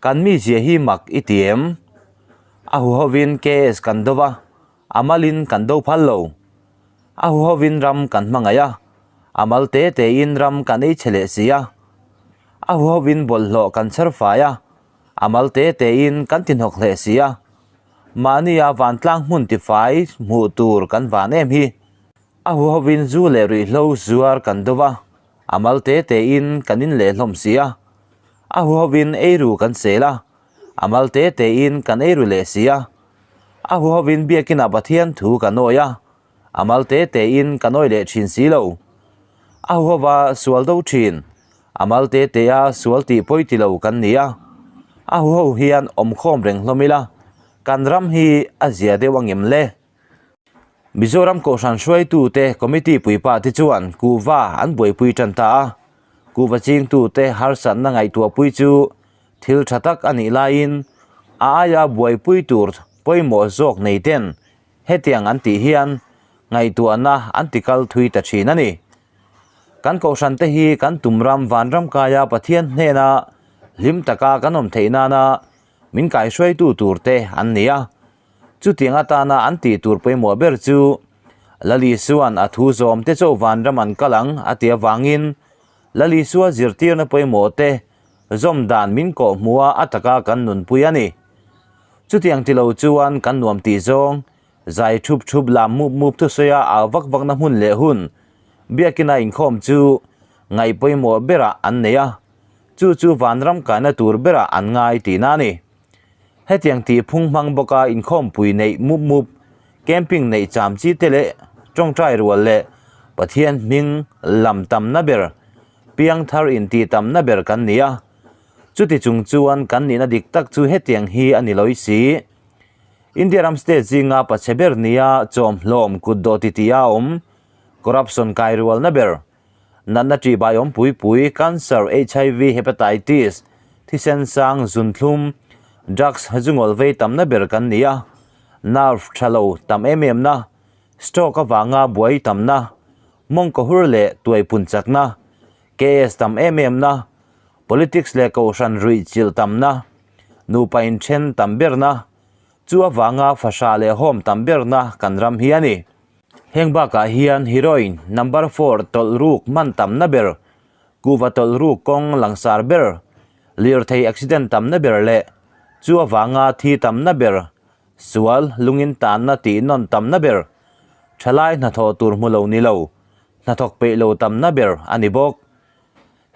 Kan mizia hi mak i ti em? A huhovin KS kan do va, a malin kan do phal lo. A huhovin ram kan hmangaih a, a mal te tein ram kan ei chhe leh si a. A huhovin bawlhhlawh kan chher fai a, a mal te tein kan ti hnawk hleh si a. Mahnia vantlang hmun tifai hmuh tur kan van em hi. A huhovin zu leh ruihhlo zuar kan do va, a mal te tein kan in leh hlawm si a. A huhovin eiru kan sel a, a mal te tein kan eiru leh si a. A huhovin biakinah Pathian thu kan awi a, a mal te tein kan awi leh thin si lo. A huhova sual do thin, a mal te tea sual tih pawi ti lo kan ni a. A huho hian awmkhawm reng hlawm ila, kan ram hi a zia deuh angem le? Mizoram Kohhran hruaitute Committee puipa te chuan kuhva an buaipui tan ta a, kuhva chingtute harsatna ngaihtuahpui chu thil tha tak a nih laiin a aia buaipui tur pawimawh zawk nei ten hetiang an tih hian ngaihtuahna an ti kal thui ta thin a ni. Kan Kohhran te hi kan tum ram vanram kaia Pathian hnena hlim taka kan awm theih nana min kaihruaitu tur te an ni a. Chutiang atana an tih tur pawimawh ber chu Lal Isua'n a thu zawm te chauh vanram an kal ang a tih avangin Lal Isua zirtirna pawimawh te zawm dan min kawh hmuh a a taka kan nunpui a ni. Chutiang ti lo chuan kan nuam tih zawng zai thup thup lam mup mup thusawi a au vak vakna hmun leh hun biakina inkhawm chu ngaih pawimawh berah an nei a, chu chu vanram kaina tur berah an ngai tihna a ni. Hetiang tih phung hmang bawka inkhawmpui neih mup mup, camping neih cham chi te leh tawngtai rual leh Pathian hming lam tamna ber, piangthar intih tamna ber kan ni a. Chuti chung chuan kan nihna dik tak chu hetiang hi a ni lawih si. India ram state zinga pachhe ber nia chawmhlawm kutdawh titi a awm, corruption kai rualna ber, Natna ṭihbai awm pui pui, cancer, HIV, hepatitis, thisen sang, zunthlum, drugs zungawl vei tamna ber kan ni a, nerve ṭha lo tam em em na, stroke avanga buai tamna, mawngkaw hur leh tuai pun chakna, KS tam em em na, politics leh kohhran ruih chilh tamna, nupa inṭhen tam berna, chu avanga fahrah leh home tam berna kan ram hi a ni. Heng bakah hian heroin number four tawlh ruk hman tamna ber, kuhva tawlh ruk kawng langsar ber, lirthei accident tamna ber leh chu avanga thi tamna ber, sual lungin tanna tih nawn tamna ber, thalai hnathawh tur hmu lo ni lo, hnathawk peih lo tamna ber a ni bawk.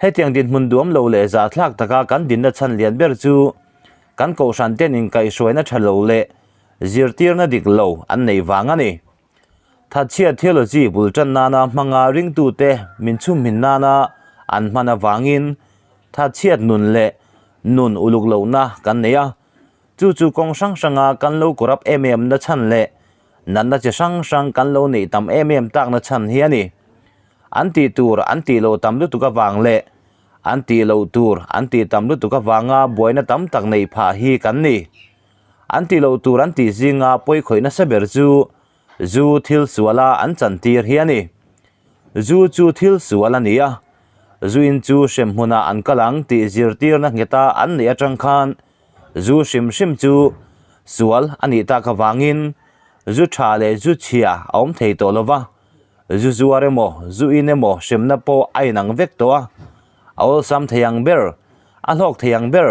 Hetiang dinhmun duam lo leh zahthlak taka kan dinna chhan lian ber chu kan kohhran ten inkaihhruaina tha lo leh zirtirna dik lo an neih vang a ni. Thatchhia theology bul tan nana hmanga ringtute min chhumhmin nana an hman avangin thatchhiat nun leh nun uluk lohna kan nei a, chu chu kawng hrang hranga kan lo corrupt em em na chhan leh natna chi hrang hrang kan lo neih tam em em takna chhan hi a ni. An tih tur an tih loh tam lutuk avang leh an tih loh tur an tih tam lutuk avanga buaina tam tak neih phah hi kan ni. An tih loh tur an tih zinga pawi khawih nasa ber chu zu thil suala an chantir hi a ni. Zu chu thil sual a ni a, zuin chu hrem hmunah an kal ang tih zirtirna ngheta an neih atang khan zu hrim hrim chu sual a nih tak avangin zu tha leh zu chhia a awm thei tawh lo va, zu zuar emaw zu in emaw hremna pawh a inang vek tawh a, a awlsam thei ang ber, a hlawk thei ang ber,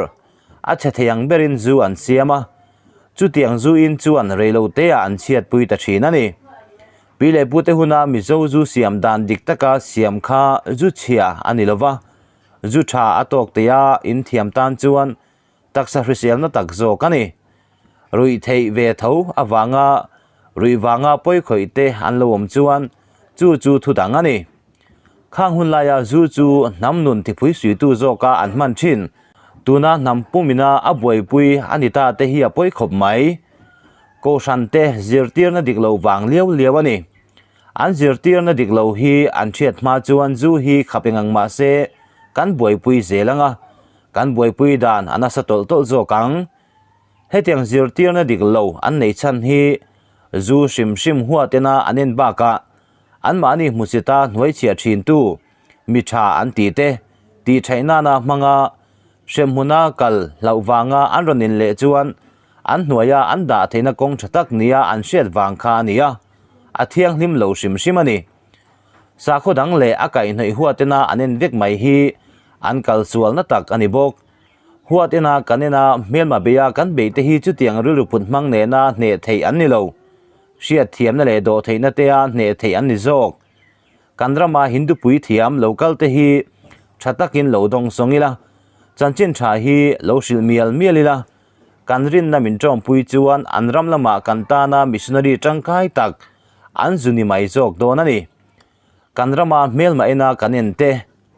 A chhe thei ang berin zu an siam a, chutiang zu in chuan reiloteah an chhiatpui ta thin a ni. Pi leh pute huna Mizo zu siam dan dik taka siam kha zu chhia a ni lova, zu tha a tawk teia in thiam tan chuan taksa hriselna tak zawk a ni. Ruih theih ve tho avanga ruih vanga pawi khawih te an lo awm chuan chu chu thu dang a ni. Khang hun laia zu chu hnam nun tiphui suitu zawka an hman thin. Tuna hnam pumina a buaipui a ni ta te hi a pawi khawp mai. Kohhran te zirtirna dik lo vang liau liau a ni. An zirtirna dik lo hi an hriat hma chuan zu hi khap engang mah se kan buaipui zel anga, kan buaipui dan a nasa tawlh tawlh zawk ang. Hetiang zirtirna dik lo an nei chhan hi zu hrim hrim huatena an en bakah Anmahni hmusita hnuaichhiah thintu mi tha an tih te, tih theih nana hmanga Hremhmuna kal hlauh vanga an rawn inleh chuan an hnuaia an dah theihna kawng tha tak nia an hriat vang kha a ni a, a thianghlim lo hrim hrim a ni. Sakhaw dang leh a kaihhnawih huatena an en vek mai hi an kal sualna tak a ni bawk. Huatena kan en a, hmelma beia kan beih te hi chutiang rilru phut hmang nena hneh theih an ni lo. Hriatthiamna leh dawhtheihna tea hneh theih an ni zawk. Kan rama Hindu puithiam lo kal te hi tha takin lo dawng sawng ila, chanchin tha hi lo hrilh mial mial ila, kan rinna min tawngpui chuan an ram lamah kan tana missionary tangkai tak an zu ni mai zawk dawn a ni. Kan rama hmelma ena kan en te,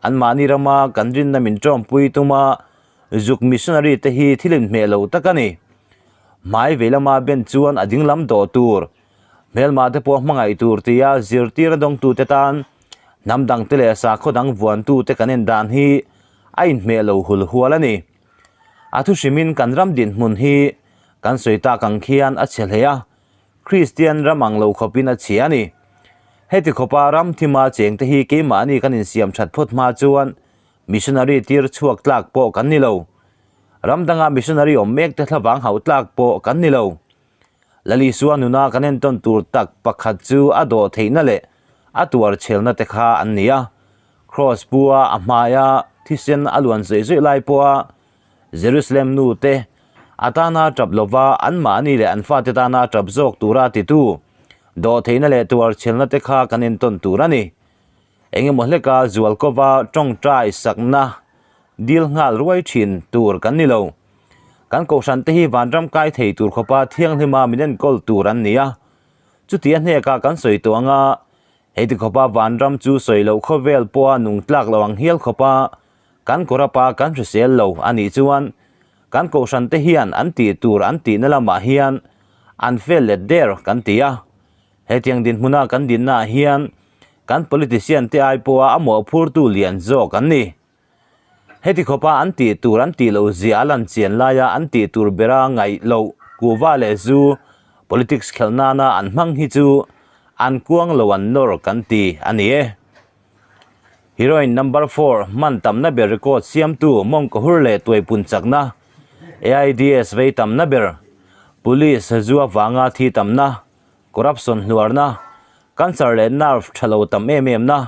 anmahni rama kan rinna min tawngpui tuma zuk missionary te hi thil inhmeh lo tak a ni. Hmai vei lama ben chuan a dinglam dawh tur. Hmelmah te pawh hmangaih tur tia zirtir a dawngtute tan hnam dangte leh sakhaw dang vuantute kan en dan hi a inhmeh lo hul hual a ni. A thu hrimin kan ram dinhmun hi kan sawi tak ang khian a chhe hle a, Kristian ram ang lo khawpin a chhia a ni. Heti khawpa ram thima chengte hi keimahni kan insiam that phawt hma chuan missionary tir chhuak tlak pawh kan ni lo. Ram danga missionary awm mekte thlavang hauh tlak pawh kan ni lo. Lalisua nuna kan entawn tur tak pakhat chu a dawh theihna leh a tuar chhelna te kha an ni a. Kraws pua a hmaia thisen a luan zawih zawih lai pawha Jerusalem nu te a tana tap lova anmahni leh an fate tana tap zawk tura titu dawh theihna leh tuar chhelna te kha kan entawn tur a ni. Engemaw hleka zualkova tawngtai sakna dil nghal ruai thin tur kan ni lo. Kan kohhran te hi vanram kai thei tur khawpa thianghlima min enkawl tur an ni a. Chuti a hnekah kan sawi tawh anga heti khawpa vanram chu sawi loh khawvel pawha nung tlak lo ang hial khawpa kan kawrapa kan hrisel lo a nih chuan kan kohhran te hian an tih tur an tihna lamah hian an fel let der kan ti a. Hetiang dinhmuna kan dinnaah hian kan politician te ai pawha a mawhphurtu lian zawk an ni. Heti khawpa an tih tur an tih loh zia a lan chian laia an tih tur bera ngaih loh kuhva leh zu politics khelh nana an hmang hi chu an kuang lo an nawr kan ti a ni e. Heroine number four hman tamna ber record siamtu mawngkawhur leh tuaipun chakna AIDS vei tamna ber police zu avanga thi tamna corruption hnuarna cancer leh nerve tha lo tam em em na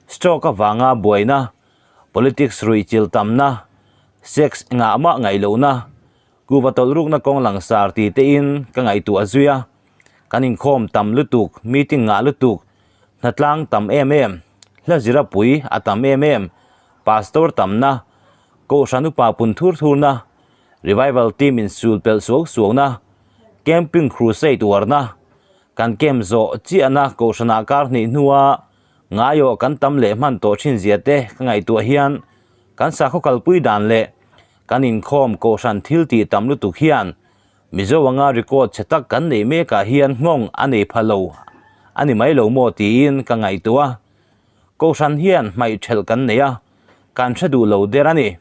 stroke avanga buaina Politics ruihchilh tamna, sex engah mah ngaih lohna, kuva tawlh rukna kawng langsar ti tein ka ngaihtuah zui a. Kan inkhawm tam lutuk, meeting ngah lutuk, hnatlang tam em em, hla zira pui a tam em em, pastor tamna, kohhran upa pun thur thurna, revival team insul pelh suau suauna, camping crusade uarna, kan camp zawh chiahna kohhranah kar hnih hnua Ngaiawh kan tam leh hman tawh thin zia te ka ngaihtuah hian kan sakhaw kalpui dan leh kan inkhawm kohhran thil tih tam lutuk hian Mizo anga record chhe tak kan neih mekah hian nghawng a nei pha lo a ni mai lo maw tiin ka ngaihtuah a. Kohhran hian hmaih thelh kan nei a, kan hre duh lo der a ni.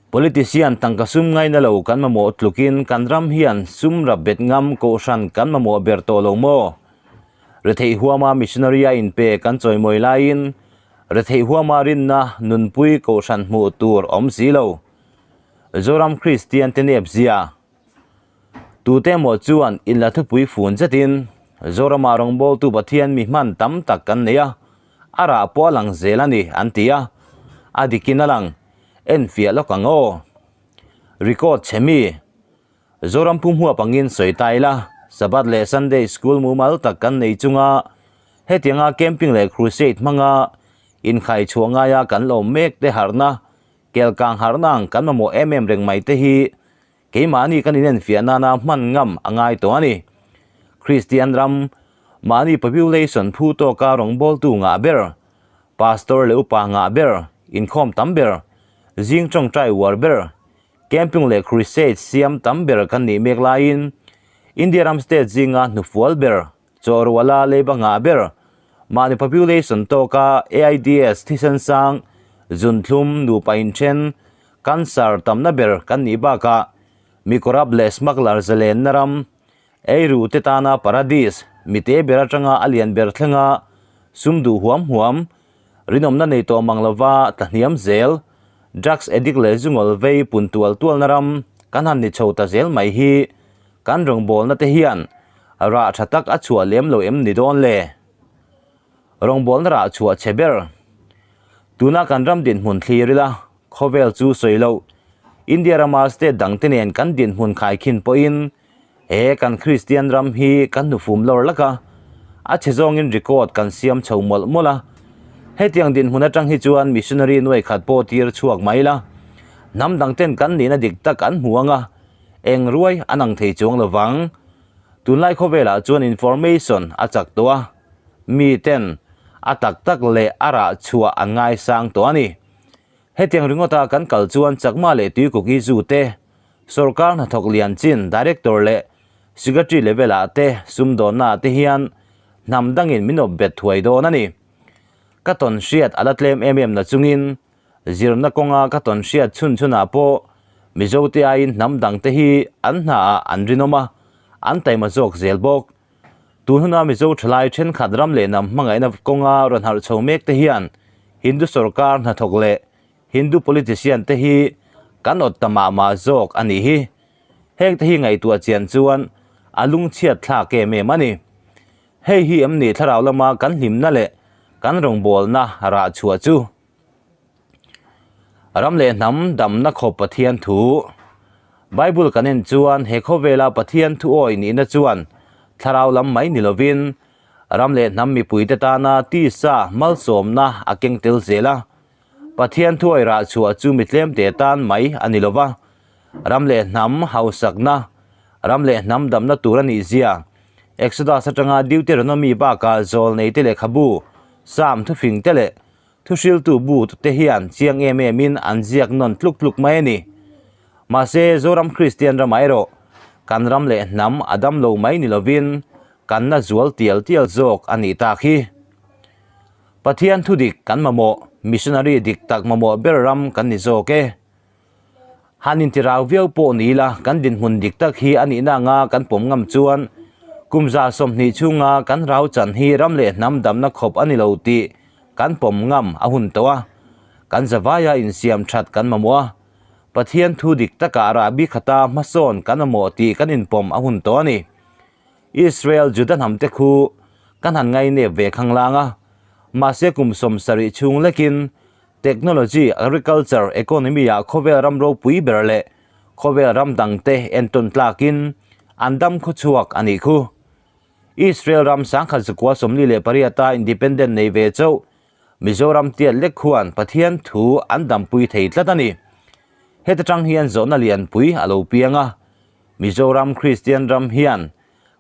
Politician tangka sum ngaina lo kan mamawh tlukin kan ram hian sum rap bet ngam kohhran kan mamawh ber tawh lo maw? Retheih huama missionary a inpe kan chawimawi laiin retheih huama rinna nunpui kohhran hmuh tur awm si lo. Zoram Kristian te nep zia. Tute emaw chuan inla thupui fun zetin Zorama rawngbawltu Pathian mi hman tam tak kan nei a, a rah pawh a lang zel a ni an ti a, a dikin a lang. En fiah lawk ang aw. Record chhe mi. Zoram pum huap angin sawi ta ila, Sabbath leh Sunday school mumal tak kan nei chunga hetianga camping leh crusade hmanga inkhai chhuah ngaia kan la awm mek te harhna, kelkang harhna ang kan mamawh em em reng mai te hi keimahni kan inenfiah nana hman ngam a ngai tawh a ni. Kristian ram, mahni population phu tawka rawngbawltu ngah ber, Pastor leh upa ngah ber, inkhawm tam ber, zing tawngtai uar ber, camping leh crusade siam tam ber kan nih mek laiin India ram state zinga hnufual ber, chawhruala leiba ngah ber, mahni population tawka AIDS thisen sang, zunthlum, nupa inthen, cancer tamna ber kan nih bakah mi corrupt leh smuggler zalenna ram, Eiru te tana paradis, mite ber atanga a lian ber thlenga sum duh huam huam, rinawmna nei tawh mang lova tlahniam zel, Drugs addict leh zungawl vei pun tual tualna ram kan han ni chho ta zel mai hi kan rawngbawlna te hian rah tha tak a chhuah lem lo em ni dawn le? Rawngbawlna rah chhuah chhe ber. Tuna kan ram dinhmun thlir ila, khawvel chu sawi loh. India rama state dangte nen kan dinhmun khaikhin pawhin he kan Kristian ram hi kan hnufum lawr lak a, a chhe zawngin record kan siam chho mawlh mawlh a. Hetiang dinhmun atang hi chuan missionary nuai khat pawh tir chhuak mai ila, hnam dangten kan nihna dik tak an hmu ang a, eng ruai an ang thei chuang lovang. Tunlai khawvelah chuan information a chak tawh a, miten a tak tak leh a rah chhuah an ngaisang tawh a ni. Hetiang ringawta kan kal chuan Chakma leh Tuikuki zu te, sorkar hnathawk lian chin Director leh Secretary level ah te sumdawnna ah te hian hnam dangin min awp bet thuai dawn a ni. Ka tawn hriat a la tlem em em na chungin zirna kawnga ka tawn hriat chhun chhunah pawh Mizote aiin hnam dangte hi an hnaah an rinawm a, an taima zawk zel bawk. Tun huna Mizo thalai thenkhat ram leh hnam hmangaihna kawnga rawn harh chho mek te hian Hindu sorkar hnathawk leh Hindu politician te hi kan awt ta mah mah zawk a nih hi. Heng te hi ngaihtuah chian chuan a lungchhiat thlak em em a ni. Hei hi em ni thlarau lama kan hlimna leh kan rawngbawlna rah chhuah chu? Ram leh hnam damna khawp Pathian thu. Bible kan en chuan he khawvela Pathian thu awi nihna chuan thlarau lam mai ni lovin ram leh hnam mipuite tana tisa malsawmna a keng tel zel a. Pathian thu awi rah chhuah chu mi tlemte tan mai a ni lova, ram leh hnam hausakna, ram leh hnam damna tur a nih zia Exodus atanga Deuteronomy bakah zawlneite lehkhabu, Psalm thufingte leh Thuhriltu bu te hian chiang em em in an ziak nawn tluk tluk mai a ni. Mahse, Zoram Kristian ramah erawh kan ram leh hnam a dam lo mai ni lovin kan na zual tial tial zawk a nih tak hi. Pathian thu dik kan mamawh, missionary dik tak mamawh ber ram kan ni zawk e. Han intirau viau pawh ni ila kan dinhmun dik tak hi a nihna anga kan pawm ngam chuan kum 20 chhunga kan rau chan hi ram leh hnam damna khawp a ni lo tih kan pawm ngam a hun tawh a, kan zavaia insiam that kan mamawh a, Pathian thu dik takah rahbi khata hmasawn kan mamawh tih kan inpawm a hun tawh a ni. Israel Juda hnamte khu kan han ngainep ve khanglang a, mahse kum 70 chhung lekin Technology, Agriculture, Economy ah khawvel ram ropui ber leh khawvel ram dangte entawn tlakin an dam khawchhuak a nih khu. Israel ram 1948 a independent nei ve chauh Mizoram tiat lek khuan Pathian thu an dampui thei tlat a ni. Heta tang hian zawhna lianpui a lo piang a, Mizoram Kristian ram hian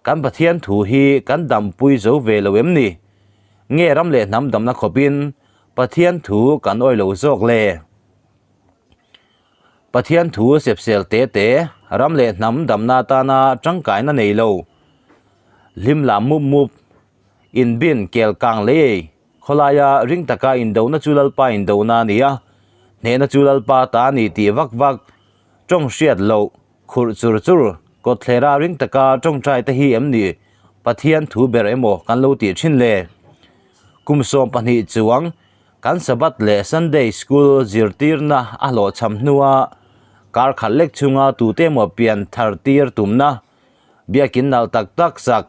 kan Pathian thu hi kan dampui zo ve lo em ni? Nge ram leh hnam damna khawpin Pathian thu kan awih lo zawk le? Pathian thu sepsel te te, ram leh hnam damna atana tangkaina nei lo, hlim lah mup mup, inbin kel kang lei ei, khawlaia ring taka indona chu Lalpa indona a ni a, hnehna chu Lalpa ta a ni tih vak vak, tawng hriat loh, khurh chur chur, kawtthlera ring taka tawngtai te hi em ni Pathian thu ber emaw kan lo tih thin le? Kum 12 chuang kan Sabbath leh Sunday School zirtirna a hlawhchham hnua kar khat lek chunga tute emaw pian thar tir tumna biakin nalh tak tak sak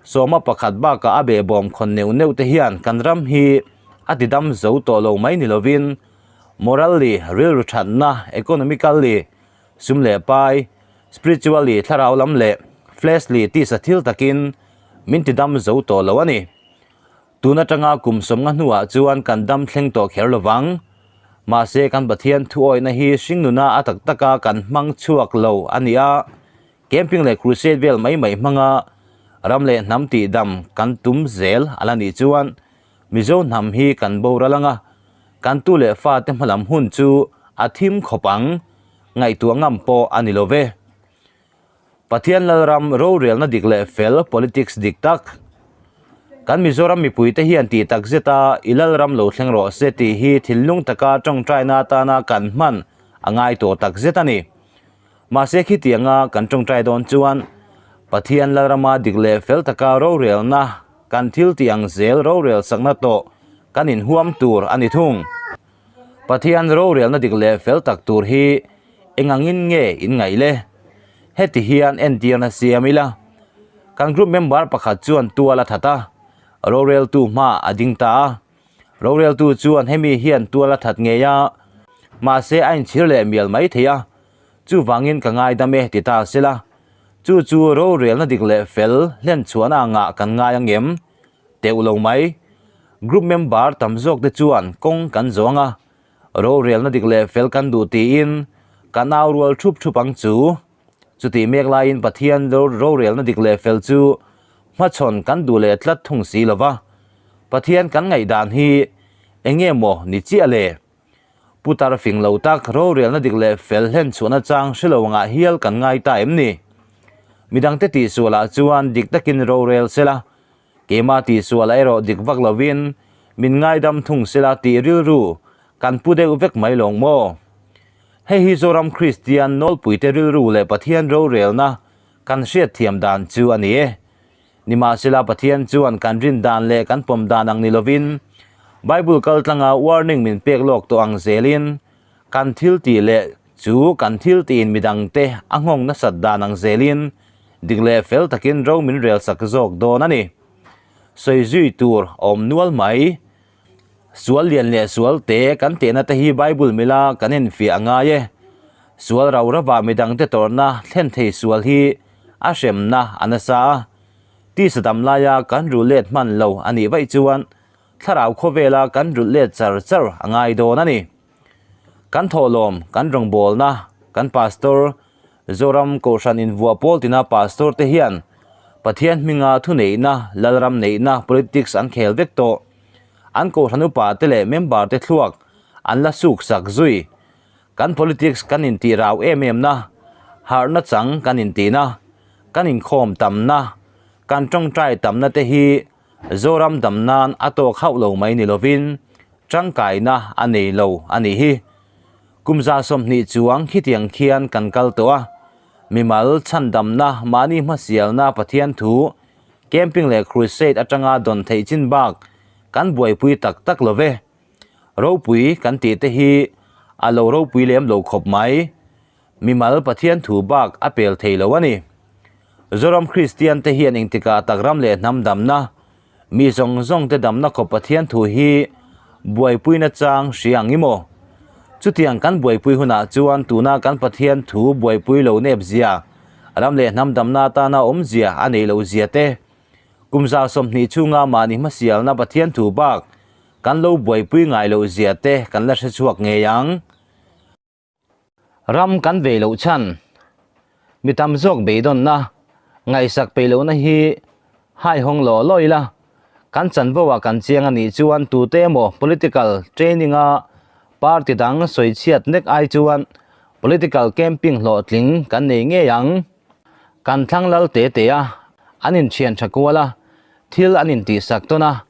11 bakah a behbawm khawn neuh neuh te hian kan ram hi a tidam zo tawh lo mai ni lovin morally rilru thatna, economically sum leh pai, spiritually thlarau lam leh fleshly tisa thil takin min tidam zo tawh lo a ni. Tun atanga kum 50 hnuah chuan kan dam thleng tawh kher lovang. Mahse kan Pathian thuawihna hi hringnuna a tak taka kan hmang chhuak lo a ni a, camping leh crusade vel mai mai hmanga ram leh hnam tihdam kan tum zel a la nih chuan Mizo hnam hi kan boral anga kan tu leh fate hmalam hun chu a thim khawp ang, ngaihtuah ngam pawh a ni lo ve. Pathian Lalram rorelna dik leh fel politics dik tak. Kan Mizoram mipuite hian tih tak zeta i Lalram lo thleng rawh se tih hi thinlung taka tawngtaina atana kan hman a ngai tawh tak zet a ni. Mahse khitianga kan tawngtai dawn chuan Pathian Lalrama dik leh fel taka rorelna kan thil tih ang zel rorel sakna tawh kan inhuam tur a ni thung. Pathian rorelna dik leh fel tak tur hi eng angin nge in ngaih le? Heti hian entirna siam ila. Kan group member pakhat chuan tual a that a, roreltu hmaah a ding ta a. Roreltu chuan hemi hian tual a that ngei a, mahse a inchhir leh mial mai thei a, chuvangin ka ngaidam e ti ta sela. Chu chu rorelna dik leh fel hlenchhuahna angah kan ngai angem? Teuh lo mai. Group member tam zawk te chuan kawng kan zawng a, rorelna dik leh fel kan duh tiin kan au rual thup thup ang chu. Chutih mek laiin Pathian rorelna dik leh fel chu hmachhawn kan duh leh tlat thung si lo va. Pathian kan ngaihdan hi eng nge maw ni chiah le? Putar fing lo tak rorelna dik leh fel hlen chhuahna chang hre lo angah hial kan ngai ta em ni? Midangte tihsualah chuan dik takin rorel sela, keimah tihsualah erawh dik vak lovin min ngaidam thung sela tih rilru kan pu deuh vek mai lawng maw? Hei hi Zoram Kristian nawlpuite rilru leh Pathian rorelna kan hriatthiam dan chu a ni e. Nimahsela Pathian chuan kan rin dan leh kan pawm dan ang ni lovin, Bible kaltlanga warning min pek lawk tawh ang zelin, kan thil tih leh chu kan thil tiin midangte a nghawng nasat dan ang zelin dik leh fel takin ro min rel sak zawk dawn a ni. Sawi zui tur awm nual mai. Sual lian leh sual te kan tehna te hi Bible mila kan enfiah a ngai e. Sual rau rava midangte tawrhna thlen thei sual hi a hremna a nasa a. Tisa dam laia kan rul let hman lo a nih vaih chuan thlarau khawvela kan rulh let char char a ngai dawn a ni. Kan thawhlawm, kan rawngbawlna, kan pastor, Zoram Kohhran invuah pawl tina pastor te hian Pathian hminga thuneihna, Lalram neihna, politics an khel vek tawh. An Kohhran upa te leh member te thluak an la suk sak zui. Kan politics kan intih rau em em na, harhna chang kan intihna, kan inkhawm tamna, kan tawngtai tamna te hi Zoram dam nan a tawk hauh lo mai ni lovin tangkaina a nei lo a nih hi. Kum 20 chuang khitiang khian kan kal tawh a, mimal chhandamna, mahni hmasialna Pathian thu, camping leh crusade atanga dawn theih chin bak kan buaipui tak tak lo ve. Ropui kan tih te hi a lo ropui lem lo khawp mai. Mimal Pathian thu bak a pel thei lo a ni. Zoram Kristian te hian engtikah tak ram leh hnam damna, Mi zawng zawng te damna khawp Pathian thu hi buaipuina chang hria ang i maw? Chutiang kan buaipui hunah chuan tuna kan Pathian thu buaipui lo nep zia, ram leh hnam damna atana awmzia a neih loh zia te, kum 20 chhunga mahni hmasialna Pathian thu bak kan lo buaipui ngai loh zia te kan la hre chhuak ngei ang. Ram kan vei loh chhan, mi tam zawk beidawnna, ngaihsak peih lohna hi haihawng law law ila, kan chanvo ah kan chiang a nih chuan tute emaw political training a party dang sawi chhiat nek ai chuan political camping hlawhtling kan nei ngei ang. Kan thlang lal te te a, an inthian tha kual a, thil an intihsak tawn a,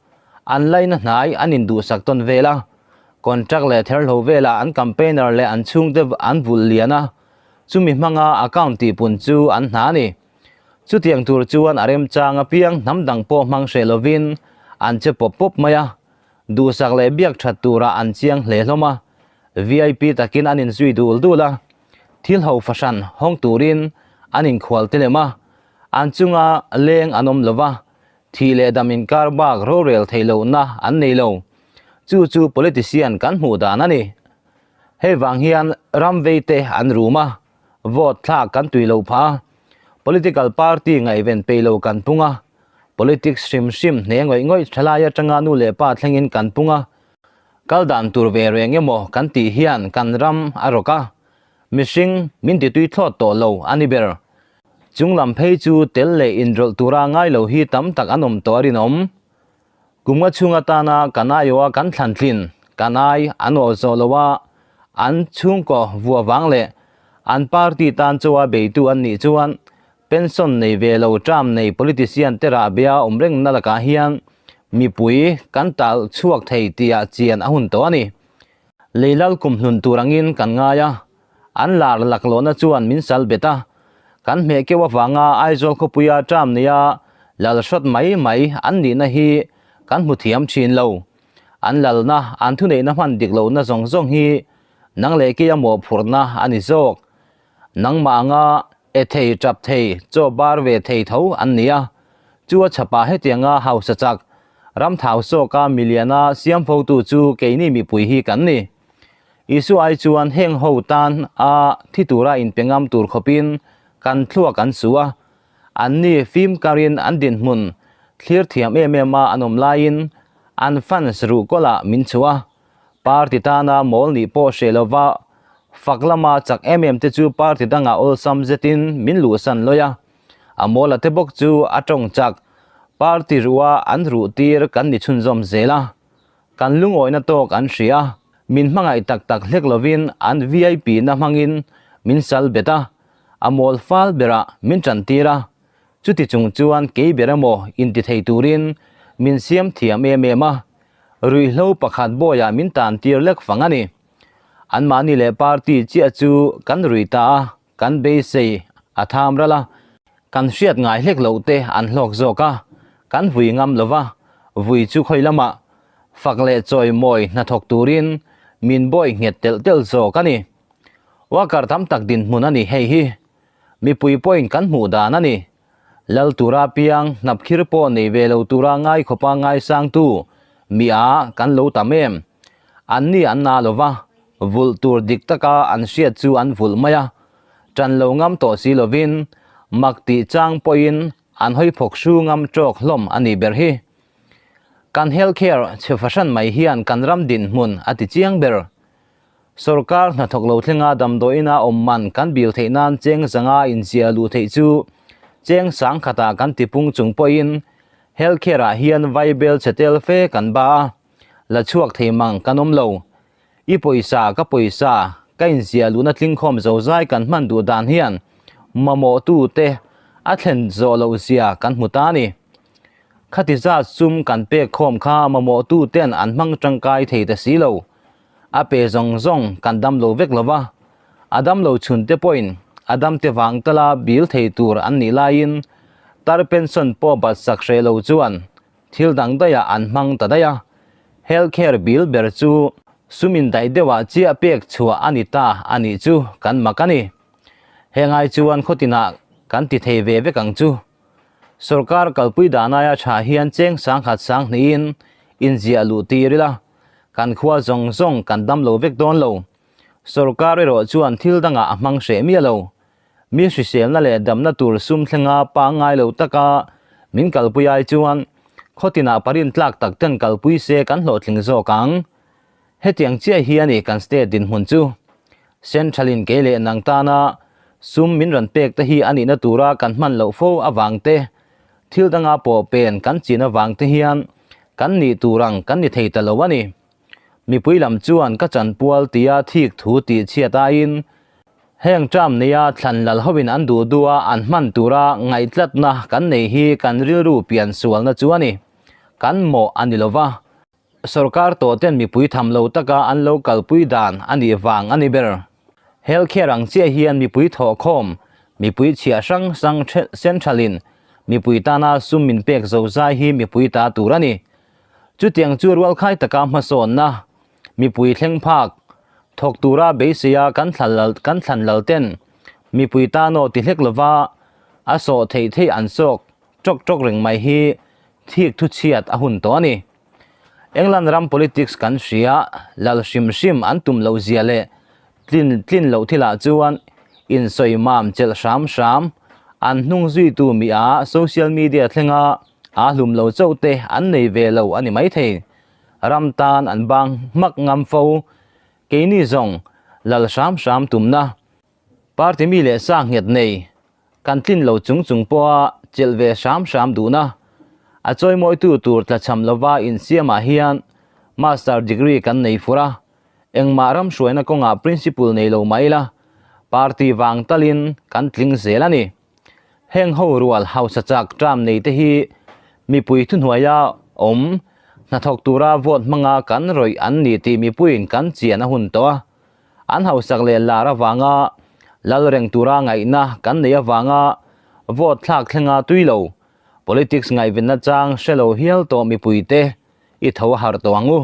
an laina hnai an induhsak tawn vel a, Contract leh therhlo velah an campaigner leh an chhungte an vulh lian a, chumi hmanga account tihpun chu an hna a ni. Chutiang tur chuan a remchang apiang hnam dang pawh hmang hreh lovin an che pawp pawp mai a, duhsak leh biak that turah an chiang hle hlawm a, VIP takin an inzui dul dul a, thil ho fahran hawng turin an inkhual te lem a, an chunga leng an awm lova, thih leh dam inkar bak rorel theih lohna an nei lo. Chu chu politician kan hmuh dan a ni. Hei vang hian ram vei te an rum a, vote thlak kan tui lo phah a, political party ngaihven peih lo kan pung a, politics hrim hrim hne ngawih ngawih thalai atanga nu leh pa thlengin kan pung a, kal dan tur ve reng emaw kan tih hian kan ram a rawk a, mihring min titui thlawt tawh lo a ni ber. Chung lam phei chu tel leh inrawlh tura ngai lo hi tam tak an awm tawh a rinawm. Kum nga chhung atana kan aiawha kan thlan tlin, kan ai an awh zawh lo a, an chhungkaw vuah vang leh an party tan chawa beitu an nih chuan pension nei ve lo term nei politician te rahbia awm reng na lakah hian mipui kan tal chhuak thei tihah chian a hun tawh a ni. Leilal kum hlun tur angin kan ngai a, an lar laklawhna chuan min sal bet a, kan hmeh keuh avanga Aizawl khawpuia term neia lal hrawt mai mai an nihna hi kan hmu thiam thin lo. An lalna, an thuneihna hman dik lohna zawng zawng hi nang leh keia mawhphurhna a ni zawk. Nangmah anga e thei, tap thei, chaw bar ve thei tho an ni a. Chu a chhapah hetianga hausa chak, ram thau sawka miliana siam fotu chu keini mipui hi kan ni. Isua ai chuan heng ho tan a thi tura inpe ngam tur khawpin kan thluak an su a. Anni fim karin an dinhmun thlir thiam em em a an awm laiin an fans ruh kawlah min chhuah a. Party tana mawl nih pawh hreh lova fak lama chak em em te chu party dangah awlsam zetin min luhsan lawi a. A mawla te bawk chu a tawng chak party ruha an ruh tir kan ni chhunzawm zel a. Kan lungawihna tawk an hria a, min hmangaih tak tak hlek lovin an vip na hmangin min sal bet a, a mawl fal berah min tantir a, chuti chung chuan kei ber emaw inti thei turin min siam thiam em em a, ruihhlo pakhat bawiah min tantir lek fang a ni. Anmahni leh party chiah chu kan rui ta a, kan beisei a tham ral a, kan hriat ngai hlek loh te an hlawk zawk a, kan vui ngam lo va, vui chu khawi lamah fak leh chawimawi hnathawk turin min bawi nghet telh telh zawk a ni. Worker tam tak dinhmun a ni hei hi. Mipui pawhin kan hmuh dan a ni. Lal tura piang hnapkhir pawh nei ve lo tura ngai khawpa ngaisangtu mi a kan lo tam em. An ni an na lo va, vulh tur dik taka an hriat chu an vulh mai a. Ṭan lo ngam tawh si lovin mak tih chang pawhin an hawi phawk hru ngam ṭawk hlawm a nih ber hi. Kan healthcare chhe fahran mai hian kan ram dinhmun a ti chiang ber. Sorkar hnathawk lo thlenga damdawiina awm man kan bil theih nan cheng zanga inziah luh theih chu cheng sang khatah kan tipung chung pawhin healthcare ah hian vaibel chhe tel fe kan ba a, la chhuak thei mang kan awm lo. I pawisa ka pawisa ka inziah luhna tlingkhawm zozai kan hman duh dan hian mamawhtute a thlen zawh loh zia kan hmu ta a ni. Khati zat sum kan pek khawm kha mamawhtuten an hmang tangkai thei ta si lo. A pe zawng zawng kan dam lo vek lo va, a dam lo chhun te pawhin a dam te vang tala bil thei tur an nih laiin tar pension pawh bat sak hreh lo chuan thil dang daihah an hmang ta daih a. Health care bill ber chu sum indaih deuhah chiah pek chhuah a ni ta a nih chu kan mak a ni. Hengai chuan khawtinah kan ti thei ve vek ang chu. Sorkar kalpui dan aia tha hian cheng sangkhat sanghnihin inziah luh tir ila. Kan khua zawng zawng kan dam lo vek dawn lo. Sorkar erawh chuan thil dangah a hmang hreh miah lo. Mi hriselna leh damna tur sum thlenga pangngai lo taka min kalpui ai chuan khawtinah parin tlak tak ten kalpui se kan hlawhtling zawk ang. Hetiang chiah hi a ni kan state dinhmun chu. Central-in kei leh nang tana sum min rawn pek te hi a nihna tura kan hman loh fo avang te, thil danga pawh pen kan chin avang te hian kan nih tur ang kan ni thei ta lo a ni. Mipui lam chuan ka chanpual tia thik thu tih chhiat aiin heng term neia thlan lal hoin an duh duha an hman tura ngaihtlatna kan nei hi kan rilru pian sualna chu a ni. Kan mawh a ni lova. Sorkar tawh ten mipui tham lo taka an lo kalpui dan a nih vang a ni ber. Healthcare ang chiah hian mipui thawhkhawm, mipui chhiah hrang hrang central-in mipui tana sum min pek zo zai hi mipui ta tur a ni. Chutiang chu rualkhai taka hmasawnna, mipui thleng phak, thawk tura beiseia kan kan thlan lal ten mipui tanaw ti hlek lova a sawh theih theih an sawk tawk tawk reng mai hi thik thu chhiat a hun tawh a ni. England ram politics kan hria, lal hrim hrim an tum loh zia leh tlin tlin loh thilah chuan insawi mam chelh hram hram, an hnung zuitu mi a social media thlenga aa hlum lo chauh te an nei ve lo a ni maithei. Ram tan an bang hmak ngam fo. Keini zawng lal hram hram tumna party mi leh sa nghet nei Kan tlin lo chung chung pawha chelh ve hram hram duhna a chawimawitu tur tlachham lova insiamah hian Master degree kan nei fur a, engmah ram hruaina kawngah principle nei lo mai ila party vang talin kan tling zel a ni. Heng ho rual hausa chak term nei te hi mipui thuhnuaia awm hnathawk tura vote hmanga kan rawih an ni tih mipuiin kan chian a hun tawh a. An hausak leh lar avanga lal reng tura ngaihna kan neih avanga vote thlak thlenga tui lo, politics ngaihvenna chang hre lo hial tawh mipuite i tho a harh tawh ang u.